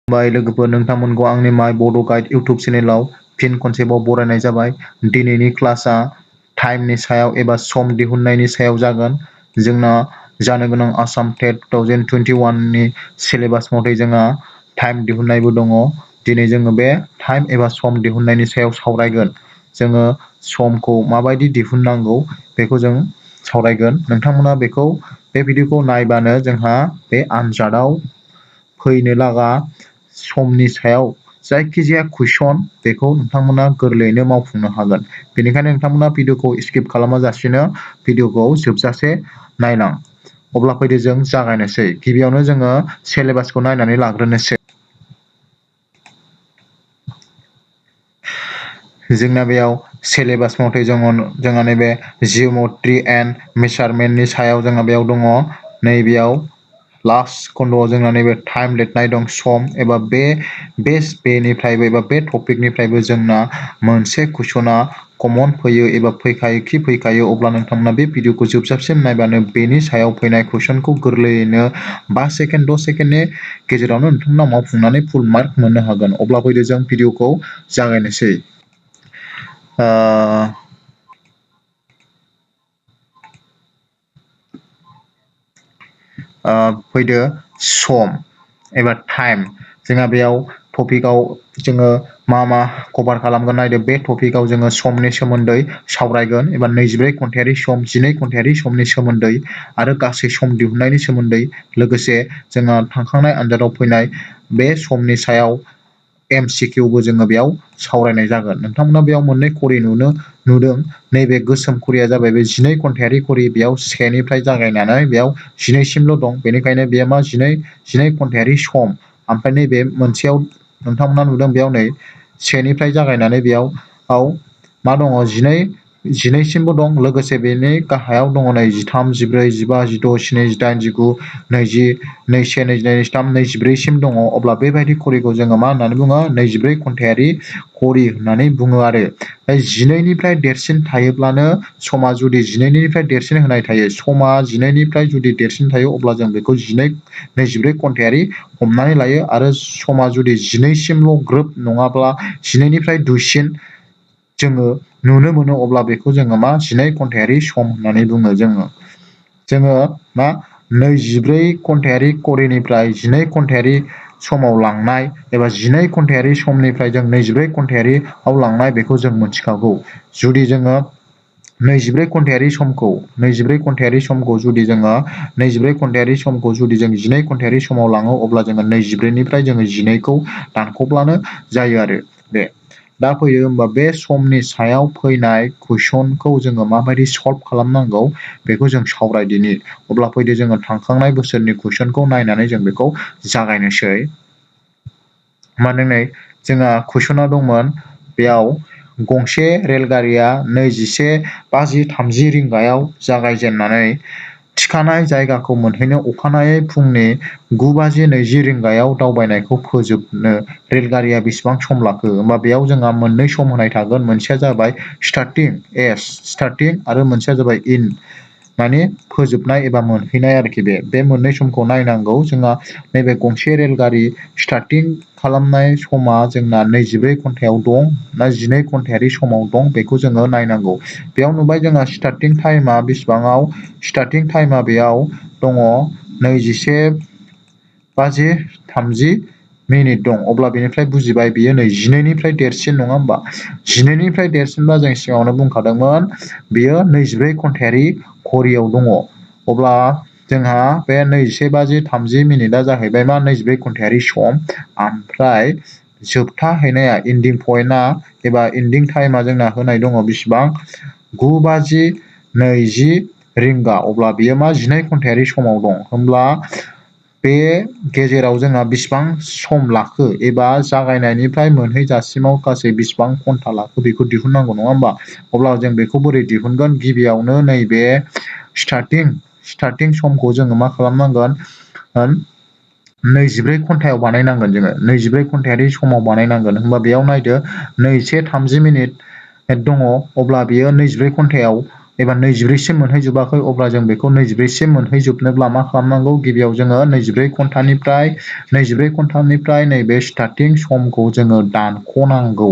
बाय लोगोफोर नोंथांमोनखौ आंनि माय बड' गाइड इउटुब चेनेलाव फिन खनसेबाव बरायनाय जाबाय। दिनैनि क्लासआ टाइमनि सायाव एबा सम दिहुननायनि सायाव जागोन। जोंना जानो गोनां आसाम टेट 2021 नि सिलेबास मथै जोंहा टाइम दिहुननायबो दङ। दिनै जोङो बे टाइम एबा सम दिहुननायनि सायाव सावरायगोन। जोङो समखौ माबायदि दिहुननांगौ बेखौ जों सावरायगोन। नोंथांमोना बेखौ बे भिडिअखौ नायबानो जोंहा बे आनजादाव फैनो लागा समनि सायाव जायखिजाया कुइसन बेखौ नोंथांमोना गोरलैयैनो मावफुंनो हागोन। बेनिखायनो नोंथांमोना भिडिअखौ स्किप खालामाजासेनो भिडिअखौ जोबजासे नायलां। अब्ला फैदो जों जागायनोसै। गिबियावनो जोङो सिलेबासखौ नायनानै लाग्रोनोसै। जोंना बेयाव सिलेबास मथै जोंहा नैबे जिअ'मेट्रि एन्ड मेजारमेन्टनि सायाव जोंहा बेयाव दङ। नैबेयाव लास्ट खन्द'आव जोंना नैबे टाइम लिरनाय दं सम एबा बेनिफ्रायबो एबा बे टपिकनिफ्रायबो जोंना मोनसे कुइसना कमन फैयो एबा फैखायो अब्ला नोंथांमोना बे भिडिअखौ जोबजासिम नायबानो बेनि सायाव फैनाय कुइसनखौ गोरलैयैनो 5 सेकेन्ड 10 सेकेन्डनि गेजेरावनो नोंथांमोना मावफुंनानै फुल मार्क मोननो हागोन। अब्ला फैदो जों भिडिअखौ जागायनोसै। फैदो सम एबा टाइम। जोंहा बेयाव टपिकआव जोङो मा कभार खालामगोन नायदो। बे टपिकआव जोङो समनि सोमोन्दै सावरायगोन एबा 24 घन्टायारि सम 12 घन्टायारि समनि सोमोन्दै आरो गासै सम दिहुननायनि सोमोन्दै लोगोसे जोंहा थांखांनाय आनजादाव फैनाय बे समनि सायाव MCQबो जोङो बेयाव सावरायनाय जागोन। नोंथांमोना बेयाव मोननै घरि नुदों। नैबे गोसोम घरिया जाबाय बे 12 घन्टायारि घरि। बेयाव सेनिफ्राय जागायनानै बेयाव 12सिमल' दं। बेनिखायनो बेयो मा 12 घन्टायारि सम। ओमफ्राय नैबे मोनसेयाव नोंथांमोना नुदों बेयाव नै सेनिफ्राय जागायनानै बेयाव मा दङ 12सिमबो दं। लोगोसे बेनि गाहायाव दङ नै 13, 14, 15, 16, 17, 18, 19, 20, 21, 22, 23, 24सिम दङ। अब्ला बेबायदि घरिखौ जोङो मा होननानै बुङो 24 घन्टायारि घरि होननानै बुङो आरो। 12निफ्राय देरसिन थायोब्लानो समा जुदि 12निफ्राय देरसिन होनाय थायो समा 12निफ्राय जुदि देरसिन थायो अब्ला जों बेखौ 24 घन्टायारि हमनानै लायो आरो समा जुदि 12सिमल' ग्रोब नङाब्ला 12निफ्राय दुइसिन जोङो नुनो मोनो अब्ला बेखौ जोङो मा 12 घन्टायारि सम होननानै बुङो। जोङो मा 24 घन्टायारि घरिनिफ्राय 12 घन्टायारि समाव लांनाय एबा 12 घन्टायारि समनिफ्राय जों 24 घन्टायारिआव लांनाय बेखौ जों मिथिखागौ। जुदि जोङो 24 घन्टायारि समखौ जुदि जोङो 24 घन्टायारि समखौ जुदि जों 12 घन्टायारि समाव लाङो अब्ला जोङो 24निफ्राय जोङो 12खौ दानख'ब्लानो जायो आरो। दा फैयो होमबा बे समनि सायाव फैनाय कुइसनखौ जोङो माबायदि सल्भ खालामनांगौ बेखौ जों सावरायदिनि। अब्ला फैदो जोङो थांखांनाय बोसोरनि कुइसनखौ नायनानै जों बेखौ जागायनोसै। मानोना जोंहा कुइसना दंमोन बेयाव गंसे रेलगारिया 21:50 रिंगायाव जागायजेननानै थिखानाय जायगाखौ मोनहैनो अखानायै फुंनि 9:20 रिंगायाव दावबायनायखौ फोजोबनो रेलगारिया बेसेबां सम लाखो? होमबा बेयाव जोंहा मोननै सम होनाय थागोन। मोनसेया जाबाय स्टार्टिं आरो मोनसेया जाबाय माने फोजोबनाय एबा मोनहैनाय आरोखि। बे मोननै समखौ नायनांगौ। जोंहा नैबे गंसे रेलगारि स्टार्टिं खालामनाय समा जोंना 24 घन्टायाव दं ना 12 घन्टायारि समाव दं बेखौ जोङो नायनांगौ। बेयाव नुबाय जोंहा स्टार्टिं टाइमा बेसेबाङाव स्टार्टिं टाइमा बेयाव दङ 21:30 दं। अब्ला बेनिफ्राय बुजिबाय बियो नै 12निफ्राय देरसिन नङा होमबा? 12निफ्राय देरसिनबा जों सिगाङावनो बुंखादोंमोन बियो 24 घन्टायारि घरियाव दङ। अब्ला जोंहा बे 21:30 जाहैबाय मा 24 घन्टायारि सम। ओमफ्राय जोबथा हैनाया इन्डिं पइन्टआ एबा इन्डिं टाइमा जोंना होनाय दङ बेसेबां 9:20 रिंगा। अब्ला बियो मा 12 घन्टायारि समाव दं। होमब्ला बे गेजेराव जोंहा बेसेबां सम लाखो एबा जागायनायनिफ्राय मोनहैजासिमाव गासै बेसेबां घन्टा लाखो बेखौ दिहुननांगौ नङा होमबा? अब्ला जों बेखौ बोरै दिहुनगोन? गिबियावनो नैबे स्टार्टिं समखौ जोङो मा खालामनांगोन 24 घन्टायाव बानायनांगोन जोङो 24 घन्टायारि समाव बानायनांगोन। होमबा बेयाव नायदो 21:30 दङ अब्ला बियो 24 घन्टायाव एबा 24सिम मोनहैजोबाखै अब्ला जों बेखौ 24सिम मोनहैजोबनोब्ला मा खालामनांगौ गिबियाव जोङो 24 घन्टानिफ्राय नैबे स्टार्टिं समखौ जोङो दानख'नांगौ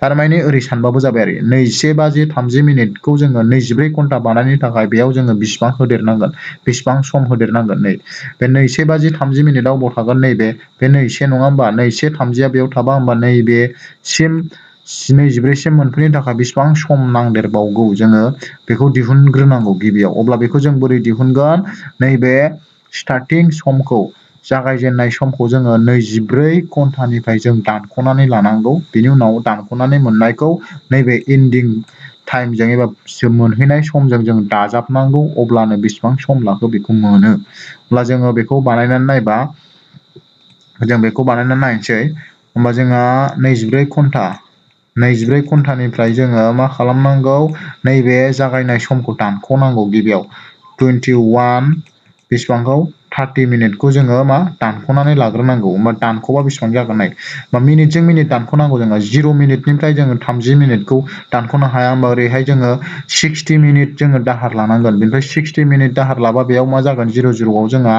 थारमाने ओरै सानबाबो जाबाय आरो 21:30 जोङो 24 घन्टा बानायनो थाखाय बेयाव जोङो बेसिबां होदेरनांगोन बेसिबां सम होदेरनांगोन नै बे 21:30 बबाव थागोन नैबे बे 22 नङा होमबा 22:30 बेयाव थाबा होमबा नैबेसिम 24सिम मोनफैनो थाखाय बेसिबां सम नांदेरबावगौ जोङो बेखौ दिहुनग्रोनांगौ गिबियाव अब्ला बेखौ जों बोरै दिहुनगोन नैबे स्टार्टिं समखौ जागायजेननाय समखौ जोङो 24 घन्टानिफ्राय जों दानख'नानै लानांगौ बेनि उनाव दानख'नानै मोननायखौ नैबे इन्डिं टाइमजों एबा मोनहैनाय समजों जों दाजाबनांगौ अब्लानो बेसिबां सम लाखो बेखौ मोनो अब्ला जोङो बेखौ बानायनानै नायबा जों बेखौ बानायनानै नायनोसै होमबा जोंहा 24 घन्टानिफ्राय जोङो मा खालामनांगौ नैबे जागायनाय समखौ दानख'नांगौ गिबियाव 21 बेसिबांखौ 30 मिनिटखौ जोङो मा दानख'नानै लाग्रोनांगौ होमबा दानख'बा बेसिबां जागोन नाय बा मिनिटजों मिनिट दानख'नांगौ जोङो 0 मिनिटनिफ्राय जोङो 30 मिनिटखौ दानख'नो हाया होमबा ओरैहाय जोङो 60 मिनिट जोङो दाहार लानांगोन बेनिफ्राय 60 मिनिट दाहार लाबा बेयाव मा जागोन 00आव जोंहा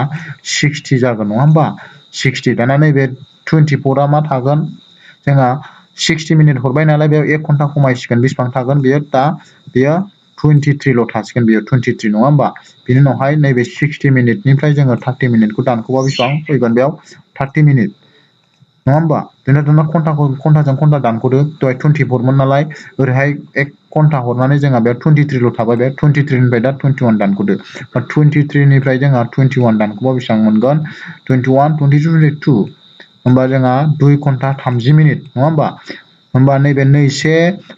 60 जागोन नङा होमबा 60 दाना नैबे 24आ मा थागोन जोंहा 60 मिनिट हरबाय नालाय बेयाव 1 घन्टा खमायसिगोन बेसिबां थागोन बेयो दा बेयो 23ल' थासिगोन बेयो 23 नङा होमबा बिनि उनावहाय नैबे 60 मिनिटनिफ्राय जोङो 30 मिनिटखौ दानख'बा बेसिबां फैगोन बेयाव 30 मिनिट नङा होमबा दाना घन्टाजों घन्टा दानख'दो दहाय 24मोन नालाय ओरैहाय 1 घन्टा हरनानै जोंहा बेयाव 23ल' थाबाय बे 23निफ्राय दा 21 दानख'दो 23निफ्राय जोंहा 21 दानख'बा बेसेबां मोनगोन 21 22 22 होमबा जोंहा 2 घन्टा 30 मिनिट नङा होमबा नैबे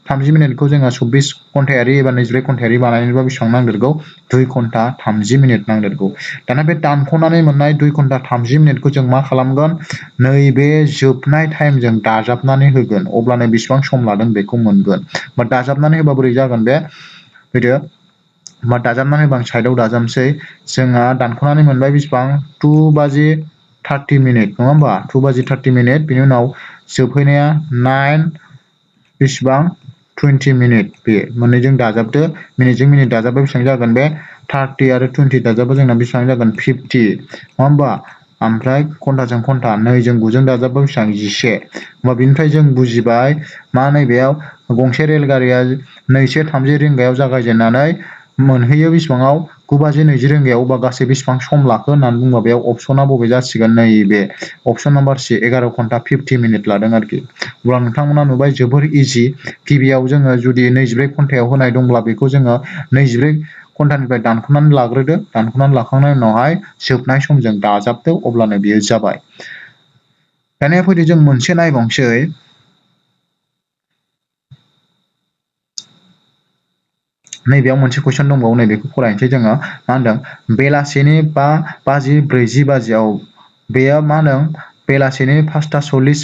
30 मिनिटखौ जोङो 24 घन्टायारि एबा 24 घन्टायारि बानायनोबा बेसेबां नांदेरगौ 2 घन्टा 30 मिनिट नांदेरगौ दाना बे दानख'नानै मोननाय 2 घन्टा 30 मिनिटखौ जों मा खालामगोन नैबे जोबनाय टाइमजों दाजाबनानै होगोन अब्लानो बेसिबां सम लादों बेखौ मोनगोन बा दाजाबनानै होबा बोरै जागोन बे फैदो होमबा दाजाबनानै होबा आं साइडआव दाजाबसै जोंहा दानख'नानै मोनबाय बेसिबां 2:30 मिनिट नङा होमबा 2:30 मिनिट बिनि उनाव जोबहैनाया 9 बेसिबां 20 मिनिट बे मोननैजों दाजाबदो मिनिटजों मिनिट दाजाबा बेसेबां जागोन बे 30 आरो 20 दाजाबा जोंना बेसेबां जागोन 50 नङा होमबा ओमफ्राय घन्टाजों घन्टा 2 जों 9 जों दाजाबा बेसेबां 11 होमबा बिनिफ्राय जों बुजिबाय मा नैबेयाव गंसे रेलगारिया 2:30 रिंगायाव जागायजेननानै मोनहैयो बेसिबाङाव 9:20 रिंगायाव बा गासै बेसिबां सम लाखो होननानै बुंबा बेयाव अपसना बबे जासिगोन नैबे अपसन नाम्बार C 11 घन्टा 50 मिनिट लादों आरोखि अब्ला नोंथांमोना नुबाय जोबोर इजि गिबियाव जोङो जुदि 24 घन्टायाव होनाय दंब्ला बेखौ जोङो 24 घन्टानिफ्राय दानख'नानै लाग्रोदो दानख'नानै लाखांनायनि उनावहाय जोबनाय समजों दाजाबदो अब्लानो बियो जाबाय दानिया फैदो जों मोनसे नायबावनोसै नैबेयाव मोनसे कुइसन दंबावो नैबेखौ फरायनोसै जोङो मा होनदों बेलासिनि 5:40 बेयो मा होनदों बेलासिनि 5:40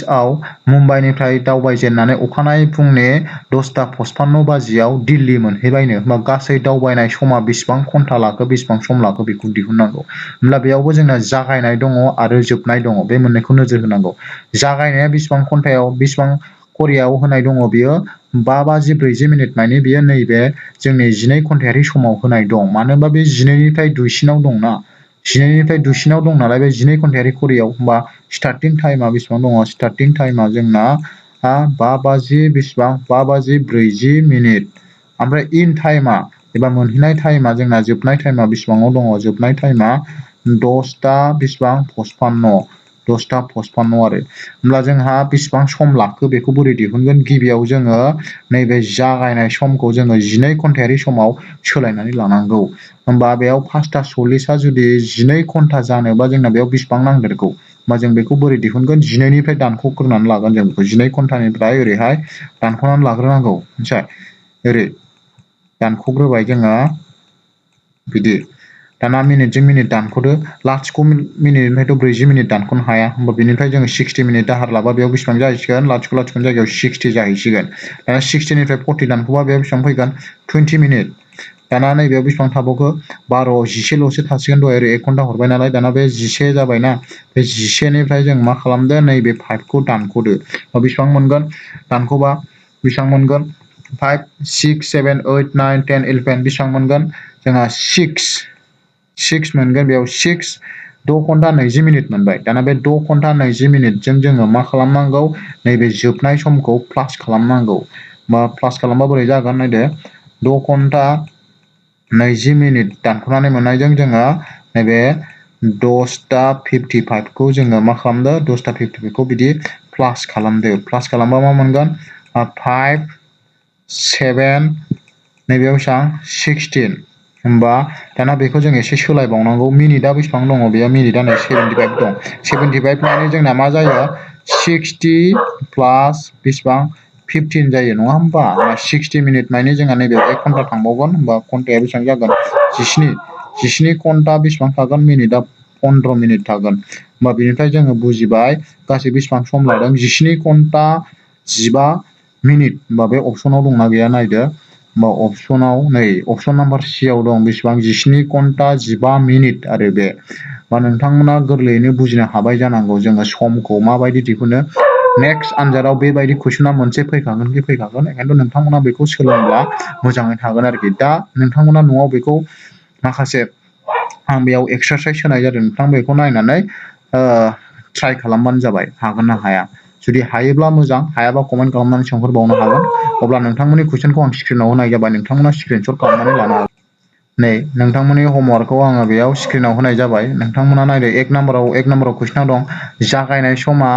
मुम्बाइनिफ्राय दावबायजेननानै अखानायै फुंनि 10:55 दिल्ली मोनहैबायनो होमबा गासै दावबायनाय समा बेसेबां घन्टा लाखो बेसेबां सम लाखो बेखौ दिहुननांगौ होमब्ला बेयावबो जोंना जागायनाय दङ आरो जोबनाय दङ बे मोननैखौ नोजोर होनांगौ जागायनाया बेसेबां घन्टायाव बेसेबां घरियाव होनाय दङ बियो 5:40 मिनिट माने बियो नैबे जोंनि 12 घन्टायारि समाव होनाय दं मानो होनबा बे 12निफ्राय दुइसिनाव दंना 12निफ्राय दुइसिनाव दं नालाय बे 12 घन्टायारि घरियाव होमबा स्टार्टिं टाइमा बेसेबां दङ स्टार्टिं टाइमा जोंना 5:40 मिनिट ओमफ्राय इन टाइमा एबा मोनहैनाय टाइमा जोंना जोबनाय टाइमा बेसेबाङाव दङ जोबनाय टाइमा 10:55 आरो होमब्ला जोंहा बेसेबां सम लाखो बेखौ बोरै दिहुनगोन गिबियाव जोङो नैबे जागायनाय समखौ जोङो 12 घन्टायारि समाव सोलायनानै लानांगौ होमबा बेयाव 5:40 जुदि 12 घन्टा जानोबा जोंना बेयाव बेसेबां नांदेरगौ होमबा जों बेखौ बोरै दिहुनगोन 12निफ्राय दानख'ग्रोनानै लागोन जों बेखौ 12 घन्टानिफ्राय ओरैहाय दानख'नानै लाग्रोनांगौ मिथिबाय ओरै दानख'ग्रोबाय जोङो बिदि दाना मिनिटजों मिनिट दानख'दो लाथिख' मिनिटनिफ्रायथ' 40 मिनिट दानख'नो हाया होमबा बेनिफ्राय जोङो 60 मिनिट दाहार लाबा बेयाव बेसेबां जाहैसिगोन लाथिख' लाथिख'नि जायगायाव 60 जाहैसिगोन दाना 60निफ्राय 40 दानख'बा बेयाव बेसेबां फैगोन 20 मिनिट दाना नैबेयाव बेसेबां थाबावखो 11:10ल'सो थासिगोन दहाय ओरै 1 घन्टा हरबाय नालाय दाना बे 11 जाबायना बे 11निफ्राय जों मा खालामदो नैबे 5खौ दानख'दो बेसेबां मोनगोन दानख'बा बेसेबां मोनगोन 5 6 7 8 9 10 11 बेसेबां मोनगोन जोंहा 6 मोनगोन बेयाव 6 घन्टा 20 मिनिट मोनबाय दाना बे 6 घन्टा 20 मिनिटजों जोङो मा खालामनांगौ नैबे जोबनाय समखौ प्लास खालामनांगौ बा प्लास खालामबा बोरै जागोन नायदो 6 घन्टा 20 मिनिट दानख'नानै मोननायजों जोङो नैबे 10:55 खौ जोङो मा खालामदो 10:55 खौ बिदि प्लास खालामदो प्लास खालामबा मा मोनगोन 5 7 नैबेयाव बेसेबां 16 होमबा दाना बेखौ जों एसे सोलायबावनांगौ मिनिटआ बेसेबां दङ बेयाव मिनिटआ नै 75 दं 75 माने जोंना मा जायो 60 प्लास बेसेबां 15 जायो नङा होमबा 60 मिनिट माने जोंहा नैबेयाव 1 घन्टा थांबावगोन होमबा घन्टाया बेसेबां जागोन 17 घन्टा बेसेबां थागोन मिनिटआ 15 मिनिट थागोन होमबा बेनिफ्राय जोङो बुजिबाय गासै बेसेबां सम लादों 17 घन्टा 15 मिनिट होमबा बे अपसनाव दंना गैया नायदो होमबा अपसनाव नै अपसन नाम्बार सि आव दं बेसेबां 17 घन्टा 15 मिनिट आरो बे बा नोंथांमोना गोरलैयैनो बुजिनो हाबाय जानांगौ जोङो समखौ माबायदि दिहुनो नेक्स्ट आनजादाव बेबायदि कुइसना मोनसे फैखागोन ओंखायनोथ' नोंथांमोना बेखौ सोलोंब्ला मोजाङै थागोन आरोखि दा नोंथांमोना न'आव बेखौ माखासे आं बेयाव एक्सारसाइस होनाय जादों नोंथां बेखौ नायनानै ट्राइ खालामबानो जाबाय हागोन ना हाया जुदि हायोब्ला मोजां हायाबा कमेन्ट खालामनानै सोंहरबावनो हागोन अब्ला नोंथांमोननि कुइसनखौ आं स्क्रिनाव होनाय जाबाय नोंथांमोना स्क्रिनशट खालामनानै लानो हागोन नै नोंथांमोननि हमवार्कखौ आङो बेयाव स्क्रिनाव होनाय जाबाय नोंथांमोना नायदो एक नाम्बाराव कुइसनाव दं जागायनाय समा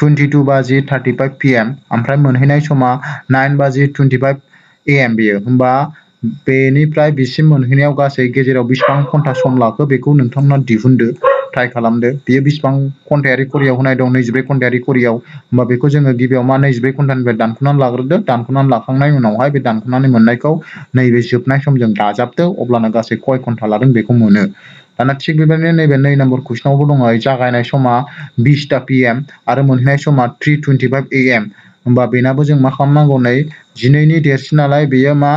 22:35 PM ओमफ्राय मोनहैनाय समा 9:25 AM बेयो होमबा बेनिफ्राय बिसिम मोनहैनायाव गासै गेजेराव बेसेबां घन्टा सम लाखो बेखौ नोंथांमोना दिहुनदो ट्राइ खालामदो बेयो बेसेबां घन्टायारि घरियाव होनाय दं 24 घन्टायारि घरियाव होमबा बेखौ जोङो गिबियाव मा 24 घन्टानिफ्राय दानख'नानै लाग्रोदो दानख'नानै लाखांनायनि उनावहाय बे दानख'नानै मोननायखौ नैबे जोबनाय समजों दाजाबदो अब्लानो गासै खय घन्टा लादों बेखौ मोनो दाना थिग बेबायदिनो नैबे 2 नम्बर कुइसनावबो दङ जागायनाय समा 20 PM आरो मोनहैनाय समा 3:25 AM होमबा बेनाबो जों मा खालामनांगौ नै 12नि देरसिन नालाय बेयो मा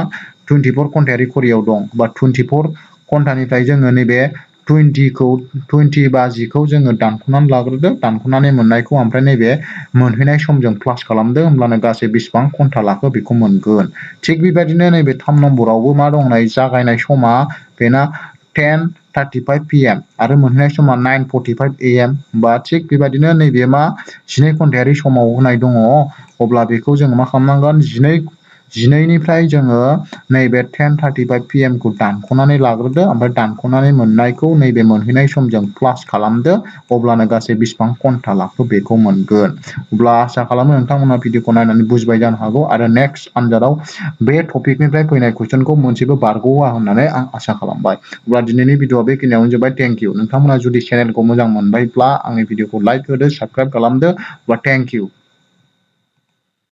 24 घन्टायारि घरियाव दं बा 24 घन्टानिफ्राय जोङो नैबे 20 जोङो दानख'नानै लाग्रोदो दानख'नानै मोननायखौ ओमफ्राय नैबे मोनहैनाय समजों प्लास खालामदो होमब्लानो गासै बेसेबां घन्टा लाखो बेखौ मोनगोन थिग बेबायदिनो नैबे 3 नम्बरावबो मा दं नै जागायनाय समा बेना 10:35 PM आरो मोनहैनाय समा 9:45 AM बा थिग बेबायदिनो नैबे मा 12 घन्टायारि समाव होनाय दङ अब्ला बेखौ जोङो मा खालामनांगोन 12निफ्राय जोङो नैबे 10:35 PM खौ दानख'नानै लाग्रोदो ओमफ्राय दानख'नानै मोननायखौ नैबे मोनहैनाय समजों प्लास खालामदो अब्लानो गासै बेसेबां घन्टा लाखो बेखौ मोनगोन अब्ला आसा खालामो नोंथांमोना भिडिअखौ नायनानै बुजिबाय जानो हागौ आरो नेक्स्ट आनजादाव बे टपिकनिफ्राय फैनाय कुइसनखौ मोनसेबो बारग'आ होननानै आं आसा खालामबाय अब्ला दिनैनि भिडिअआ बेखिनियावनो जोब्बाय थेंक इउ नोंथांमोना जुदि चेनेलखौ मोजां मोनबायब्ला आंनि भिडिअखौ लाइक होदो साबस्क्राइब खालामदो अब्ला थेंक इउ